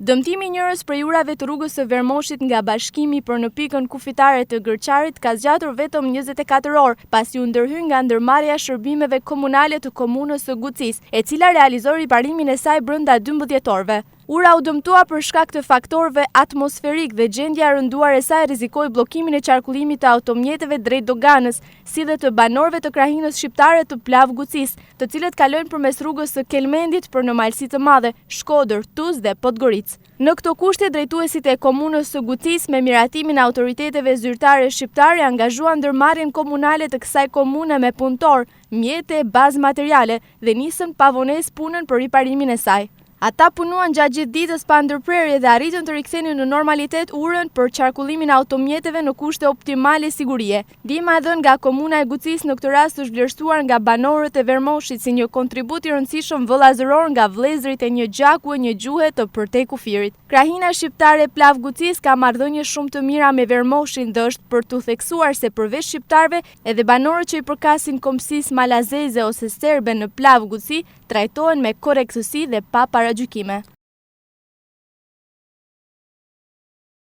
Dëmtimi i njërës prej urave të rrugës së Vermoshit nga Bashkimi për në pikën kufitare të Gërçarit ka zgjatur vetëm 24 orë, pasi u ndërhy nga ndërmarrja e shërbimeve komunale të komunës së Gucisë, e cila realizoi riparimin e saj brenda 12 orëve. Ura u dëmtua për shkak të faktorëve atmosferikë dhe gjendja e rënduar e saj rrezikoi bllokimin e qarkullimit të automjeteve drejt doganës, si dhe të banorëve të krahinës shqiptare të Plavë Gucisë, të cilët kalojnë përmes rrugës së Kelmendit për në Malësi të Madhe, Shkodër, Tuz dhe Podgoricë. Në këto kushte, drejtuesit e komunës së Gucisë me miratimin e autoriteteve zyrtare shqiptare angazhuan ndërmarrjen komunale të kësaj komune me punëtorë, mjete, bazë materiale dhe nisën pa vonesë punën për riparimin e saj. Ata punuan gjatë gjithë ditës pa ndërprerje dhe arritën të rikthenin në normalitet urën për qarkullimin e automjeteve në kushte optimale sigurie. Ndihma e dhënë nga Komuna e Gucisë në këtë rast është vlerësuar nga banorët e Vermoshit si një kontribut i rëndësishëm vëllazëror nga vëllezërit e një gjaku e një gjuhe të përtej kufirit. Krahina shqiptare e Plavë Gucisë ka marrëdhënie shumë të mira me Vermoshin dhe është për t'u theksuar se përveç shqiptarëve, edhe banorët që i përkasin kombësisë malazeze ose serbe në Plavë Guci trajtohen me korrektësi dhe pa paragjykime.